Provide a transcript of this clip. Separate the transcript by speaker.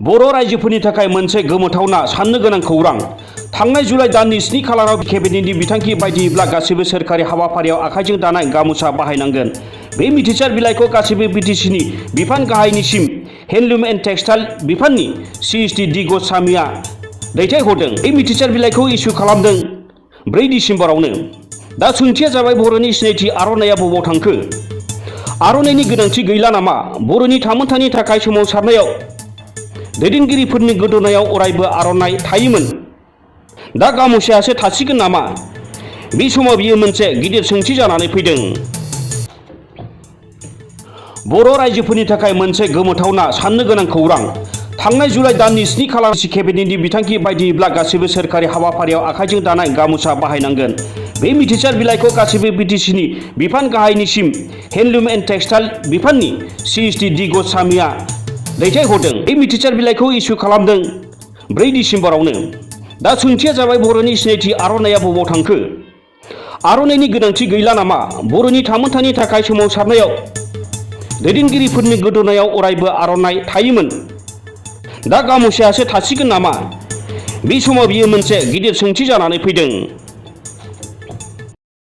Speaker 1: बर' रायजोफोरनि थाखाय मोनसे गोमोथावना साननो गोनां खौरां। थांनाय जुलाइ दाननि 7 खालाराव केबिनेटनि बिथांखि बायदियैब्ला गासैबो सोरखारि हाबाफारियाव आखाइजों दानाय गामुसा बाहायनांगोन। बे मिथिसार बिलाइखौ गासैबो बिटिसिनि बिफान गाहायनिसिम हेन्डलुम एन्ड टेक्सटाइल बिफाननि CSD डि गस्वामीआ दैथायहरदों। बे मिथिसार बिलाइखौ इसु खालामदों 4 डिसेम्बरावनो। दा सोंथिया जाबाय, बर'नि सिनायथि आर'नाइया बबाव थांखो? आर'नाइनि गोनांथि गैला नामा? बर'नि थामोनथानि थाखाय सोमावसारनायाव दैदेनगिरिफोरनि गोदोनायाव अरायबो आर'नाइ थायोमोन। दा गामुसायासो थासिगोन नामा? बे समाव बियो मोनसे गिदिर सोंथि जानानै फैदों। बर' रायजोफोरनि थाखाय मोनसे गोमोथावना साननो गोनां खौरां। थांनाय जुलाइ दाननि 7 खालारनि केबिनेटनि बिथांखि बायदियैब्ला गासैबो सोरखारि हाबाफारियाव आखाइजों दानाय गामुसा बाहायनांगोन। बे मिथिसार बिलाइखौ गासैबो बिटिसिनि बिफान गाहायनिसिम हेन्डलुम एन्ड टेक्सटाइल बिफाननि CSD डि गस्वामीआ दैथायहरदों। बे मिथिसार बिलाइखौ इसु खालामदों 4 डिसेम्बरावनो। दा सोंथिया जाबाय, बर'नि सिनायथि आर'नाइया बबाव थांखो? आर'नाइनि गोनांथि गैला नामा? बर'नि थामोनथानि थाखाय सोमावसारनायाव दैदेनगिरिफोरनि गोदोनायाव अरायबो आर'नाइ थायोमोन। दा गामुसायासो थासिगोन नामा? बे समाव बियो मोनसे गिदिर सोंथि जानानै फैदों।